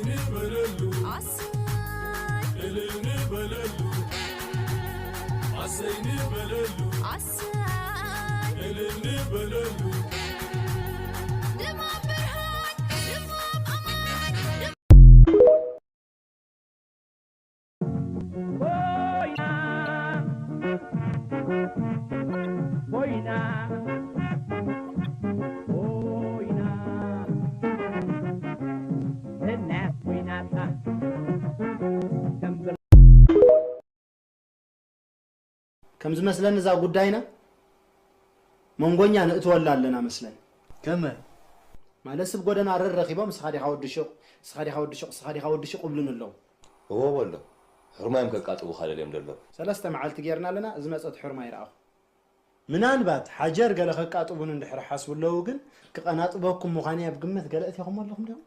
ንበለሉ፣ ኣሰይ፣ እልል ንበለሉ፣ ኣሰይ ንበለሉ፣ ኣሰይ፣ እልል ንበለሉ። ድማም ብርሃን፣ ድማም ኣማን፣ ኮይና፣ ኮይና፣ ኮይና፣ እናት ኮይናታ ከም ከም ዝመስለኒ እዛ ጉዳይና መንጎኛ ንእትወላ ኣለና መስለኒ። ከመ? ማለት ስብ ጎደና ረር ረኺቦም፣ "ንስኻ ዲኻ ወዲ ሹቕ፣ ንስኻ ዲኻ ወዲ ሹቕ፣ ንስኻ ዲኻ ወዲ ሹቕ" እብሉን ኣለዉ። እዎ በሎ። ሕርማዮም ከቃጥቡኻ ደልዮም ደለዉ። ሰለስተ መዓልቲ ጌርና ኣለና፣ ዝመጸት ሕርማ ይረኣኹ። ምናልባት ሓጀር ገለ ከቃጥቡን እንድሕር ሓስቡ ኣለዉ፣ ግን ክቐናጥበኩም ምዃነይ ኣብ ግምት ገለ እቲኹም ኣለኹም ዲኹም?